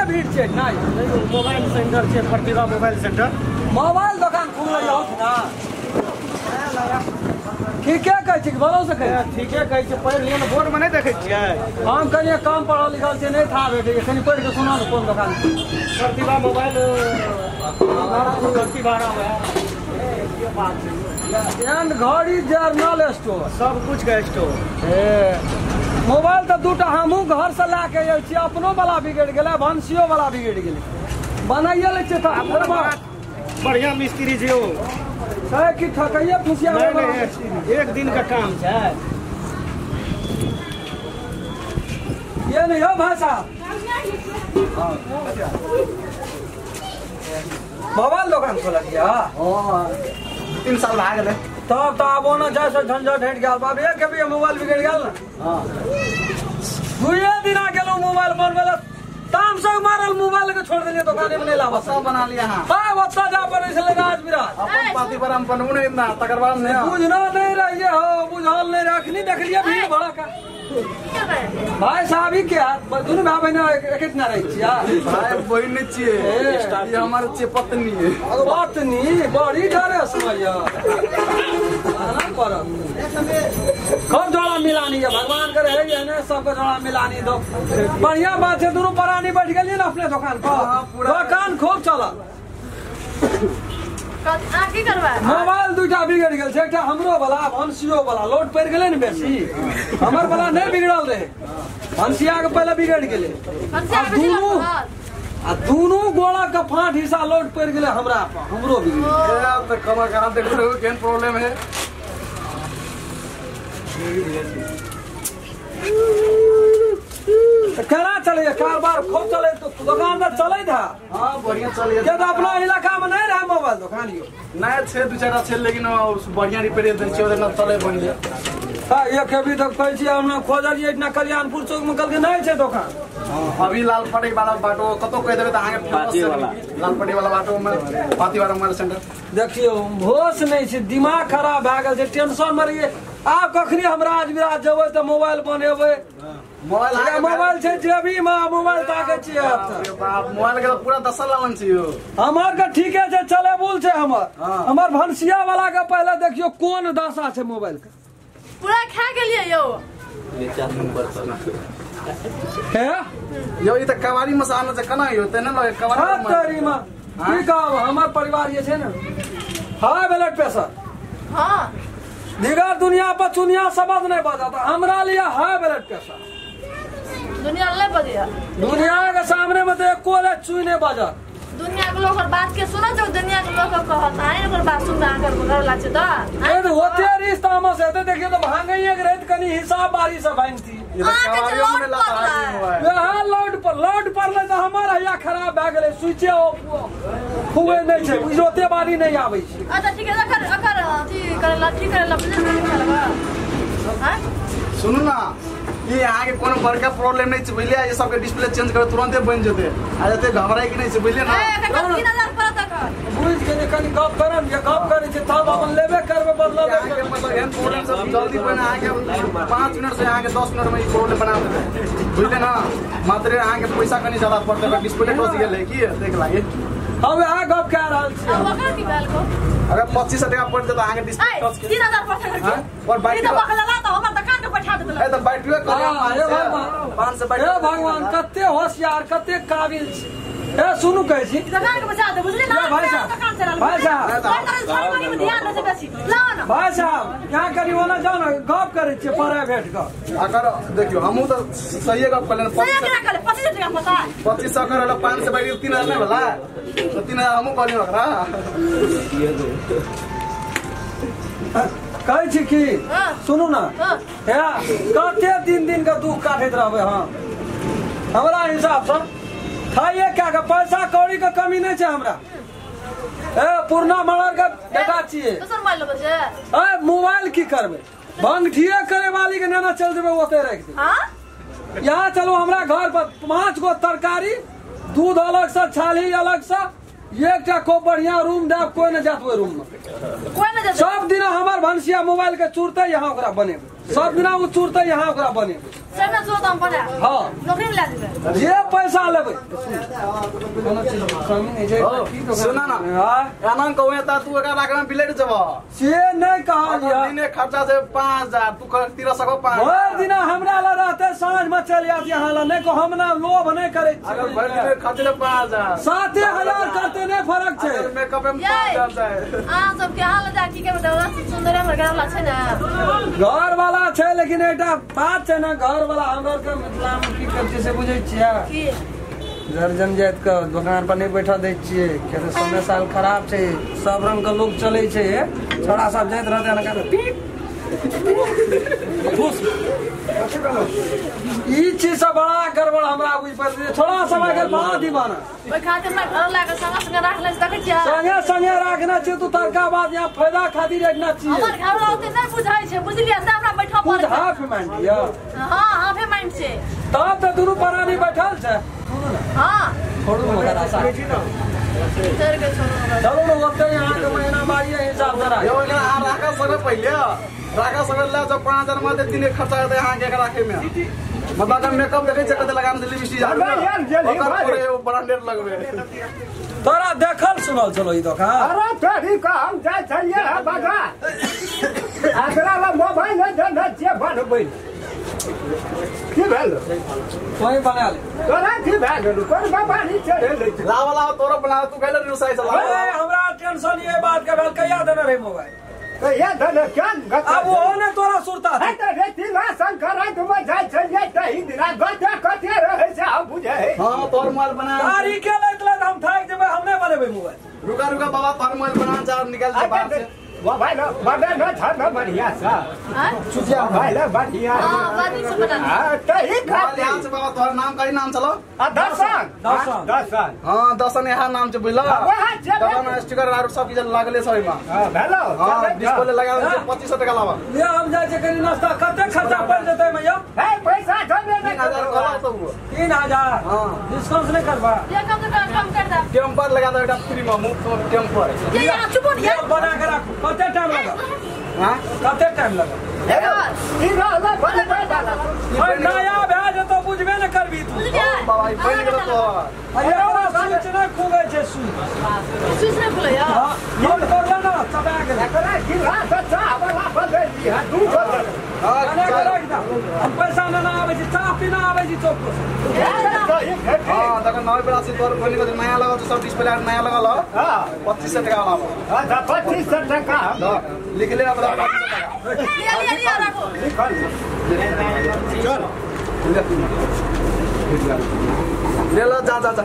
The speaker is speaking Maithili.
भीड़ छै ना मोबाइल सेंटर छै प्रतिभा मोबाइल सेंटर मोबाइल दोकान खुलल यौ ना ठीके कहै छी भरोसे कहै ठीके कहै छी पढ़ि लिअ ने बोर्ड में नहीं देखै छियै हम कनि कम पढ़ल लिखल छियै नहीं था भेटैए कनि पढ़ि के सुना ने कोन दोकान छै प्रतिभा मोबाइल एंड घड़ी जर्नल स्टोर सब कुछ के स्टोर ए मोबाइल तऽ दूटा हमहूँ घर से लए के आयल छियै अपनो वाला बिगड़ि गेलै भनसियो वाला बिगड़ि गेलै बनाइए लै छियै तऽ बढ़िया मिस्त्री छै ओ छै कि ठकैये फुसिया नहीं एक दिन का काम छै ये नहीं हो भाई साहब मोबाइल दोकान खोललियै हां 3 साल भए गेलै तब तऽ आब ओना जाइ से झंझट हटि गेल बाप एक भी मोबाइल बिगड़ि गेल ने हां दुइये दिना गेलहुँ मोबाइल बनबै लए तामसक मारल मोबाइल के छोड़ देलियै दोकाने में नहीं लाबऽ सब बना लिया हां हां ओतऽ जा पड़ै छलै राज बिराज अपन पाती पर हम बनबू नहीं ना तकर बाद नहीं बुझना नहीं रहिए हो बुझल नहीं रखनी देखलिए भीड़ भड़का भाई साहब ई के दुनू भाई बहिन एक ना रहै छियै भाई बहिन नहीं छियै ये हमर छियै पत्नी पत्नी बड़ी डरे समय आना पड़त खूब जोड़ा मिलानी है भगवान करे है ने सबके जोड़ा मिलानी दो बढ़िया बात है दुनू प्राणी बैठ गेलियै ने अपने दुकान पर दुकान खूब चलल की करबै मोबाइल दूटा बिगड़ गेल छै एकटा हमरो वाला भनसियो वाला लोड पड़ि गेलै ने बेसी हमर वाला नहीं बिगड़ल रहे भनसिया के पहले बिगड़ गेलै आ दुनू गोला के फाट हिस्सा लोड पड़ि गेलै हमरा पर हमरो बिगड़ गेल तऽ कमा कहाँ देख रहे हो केहन प्रॉब्लम है केना चलैए कारोबार खूब चलै तो दुकान तऽ चलैत है हां बढ़िया चलैए के तऽ अपना इलाका में नहीं रहे मोबाइल दुकान यो नहीं छै दू चारि छै लेकिन बढ़िया रिपेयर दै छै ओना चलै बढ़िया हां एक अभी तक कहै छी हमरा खोजलियै एतना कल्याणपुर चौक में कहलकै नहीं छै दुकान अभी लाल पट्टी वाला बाटो कतौ कहि देबै तऽ अहाँके फेमस लाल पट्टी वाला बाटो में पाती वाला मोबाइल सेंटर देखियौ होश नहीं छै दिमाग खराब भए गेल छै टेंशन में रहियै आब कखनी हम राज बिराज जेबै तऽ मोबाइल बनेबै मोबाइल मोबाइल छै जेबी में मोबाइल ताकै छियै बाप मोबाइल के पूरा दशा लागल छै यो हमर के ठीके छै चलेबुल छै हमर हमर भनसिया वाला के पहले देखियौ कोन दशा छै मोबाइल के पूरा खा गेलियै यौ नीचा ऊपर पर हे यौ ई तऽ कबाड़ी में से आनल छै केना यौ तेने लगे कबाड़ी में की कहब हमर परिवार जे छै ने हाई ब्लड प्रेशर हां दीगर दुनिया पर चुनिया शब्द नहीं बजत हमरा लिए हाई ब्लड प्रेशर दुनिया ले बजिया दुनिया के सामने में तो एको ले चुई नहीं बजत दुनिया के लोग बात के सुनत जो दुनिया के लोग कहत आइ ओकर बात सुन के अहाँ घर ला छै त ए तो होते रिश्ता हम से त देखियो तो भांगैये के रहत कनी हिसाब बारी से भांगती वहां लोड पड़लै त हमर हैया खराब भए गेलै स्विचे ऑफ हुए नहीं छै बुझोते बारी नहीं आबै छै अच्छा ठीक है अकर अकर अथी करेला ठीक करेला बुझे लगा हां सुनू ना ये यहाँ के कोनो बड़का प्रॉब्लम नहीं छै बुझलियै ये सबके डिस्प्ले चेंज कर तुरंते बन जेतै आ जते घबराय के नहीं छै बुझलियै ना 3000 पड़त अकर बुझ गेलियै कनी गप करम जे गप करै छै तब अपन लेबे करबै बदलबे करबै मतलब एहन प्रॉब्लम सब जल्दी बन अहाँ के 5 मिनट से अहाँ के 10 मिनट में ई प्रॉब्लम बना देबै बुझलियै ना मात्र अहाँ के पैसा कनी ज्यादा पड़तै अगर डिस्प्ले टच गेलै की देख लागे हम यहाँ गप कह रहल छी अब ओकर की भेल को अगर 2500 टका पड़ जेतै अहाँ के डिस्प्ले टच के 3000 पड़तै और बाइक ई त बकला त हमर दुकान के बैठा देलक ए त बैठियो कर 500 बैठ हे भगवान कते होशियार कते काबिल छी ए सुनू कहै छी दुकान के बचा दे बुझली ना भाई साहब भाई साहब ध्यान दे बेसी लाओ ना भाई साहब यहाँ करी ओना जाओ ना गप करै छियै प्राइवेट गप अगर देखियो हमहू त सहिए गप करले सही केना करले 25 टका पता 2500 करल 500 बैठ 3000 नै भेला त 3000 हमहू कहलियै ओकरा कहै छी की सुनू ना हे कते दिन दिन के दुख काटैत रहबै हम हमरा हिसाब से खाइए क्या के पैसा कौड़ी के कमी नहीं छै हमरा ए पुरना मरर के बेटा छियै दोसर मोबाइल लेबै छै ए मोबाइल की करबै भंगठिए करे वाली के नेना चल जेबै ओते राखि देबै हां यहाँ चलू हमरा घर पर 5 गो तरकारी दूध अलग से छाली अलग से एकटा खूब बढ़िया रूम देब कोई न जात ओहि रूम में कोई न जात सब दिन हमर भनसिया मोबाइल के चूरतै यहाँ ओकरा बनेबै सब दिना ओ चूरतै यहाँ ओकरा बनेबै से ना तुरंत हम बना हां नौकरी मिला देबै जे पैसा लेबै कोनो चीज कमी नहीं छै सुना ना हां एना कहू त तू एकरा राखना बिलेट जब से नहीं कहलियै दिने खर्चा छै 5000 तू कर 1300 5 भरि दिना हमरा ला रहते साँझ में चल जात यहाँ ला नहीं को हम ना लोभ नहीं करे अगर भरि दिन खर्च ले 5000 7000 करते नहीं फर्क छै मेकअप में 5000 छै अहाँ सब के हाल जा की के बताउ सुंदर हमर घर वाला छै ना घर वाला छै लेकिन एकटा बात छै ना घर वाला हमरा के मिथिला में की कर छै से बुझै छियै की जर जात के दुकान पर नहीं बैठा दै छियै किया तऽ समय साल खराब छै सब रंग के लोग चलै छै छोड़ा सब जाइत रहते ना कर पीप फूस ई चीज सब बड़ा गड़बड़ हमरा बुझ पड़ै छोड़ा सब अगर बड़ा दीवाना ओइ खातिर हमरा घर ला के संगे संगे राखले देखै छियै संगे संगे राखना छै तू तरका बात यहाँ फायदा खातिर रखना चाहिए हमर घर वाला ओते नहीं बुझाइ छै बुझलियै से हमरा बैठा पड़ै बुझ हाफ माइन लिअ हां हाफे माइन छै तब तऽ दुनू प्राणी बैठल छै सुनू ना हां छोड़ू मगर आशा चल के छोड़ू चलू ने ओते यहाँ के महीना बारी हिसाब से राख यो एकरा आ राखा सके पहिले राखा सके ला जब 5000 में दिने खर्चा हेतै अहाँ के एकरा राखे में मतलब अगर मेकअप देखै छै कते लगान दिल्ली मिस्टी जा ओकर पूरे ब्रांडेड लगबे तोरा देखल सुनल चलो ई दोकान अरे तोरी का हम जाय छलियै है बाजार एकरा ला मोबाइल नै जे बनबै की भेल तोही बना ले तोरा की भए गेल कोन बाबा नी चढ़ेलै लावा लावा तोरो बना तू कहले रुसाई चला ए हमरा टेंशन ये बात के भेल कहिया देने रहे मोबाइल कहिया देने क्या अब ओहो ने तोरा सुरता है त रे तिला संक्रांत में जाय छलियै तही दिना गते कते रहै छै हम बुझै हां तोर मोबाइल बना गाड़ी के लैत लैत हम थाकि जेबै हम नहि बनेबै मोबाइल रुका रुका बाबा तोर मोबाइल बना जा निकाल दे बाहर से मोबाइल बने न छ न बढ़िया सा चुचिया मोबाइल बढ़िया हां बादी से बना हां तही मोबाइल यहाँ से बाबा तोहर नाम कही नाम चलो आ दर्शन दर्शन दर्शन हां दर्शन यहाँ नाम छै बुझल वहाँ छै दर्शन स्टिकर आर सब चीज लागले छै ओइमा हां भेलो हां डिस्प्ले लगा दे 2500 टका लावा ले हम जाइ छै कनी नाश्ता कते खर्चा पड़ जेतै भैया हे पैसा जमे नै 3000 कहला तो 3000 हां डिस्काउंट नहीं करबा ये कम से कम कर दे टेम्पर लगा दे एकटा फ्री में मुफ्त में टेम्पर ये यहाँ चुप हो यार बना के राखू कते टाइम लागत हां कते टाइम लागत ई रहला बनबै वाला ओए नया भए जेतो बुझबे ने करबी तू बाबा ई बनि गेल तो अरे ओकरा स्विच नहि खुलै छै स्विच स्विच नहि खुलै हां लोड करले ना चबा गेलै एकरा गिला से चाह वाला बदलि हा दू गो हां बना के राख दे हम पैसा ना आबै छै चाह पीना आबै छै चौक पर हां तखन नौ बेला से तोर बनि गेल नया लगल छै सब डिस्प्ले आर नया लगल हां 2500 टका वाला अच्छा 2500 टका लिख ले अपना 2500 टका लिया लिया लिया राखो लिखल चल ले लो जा जा जा।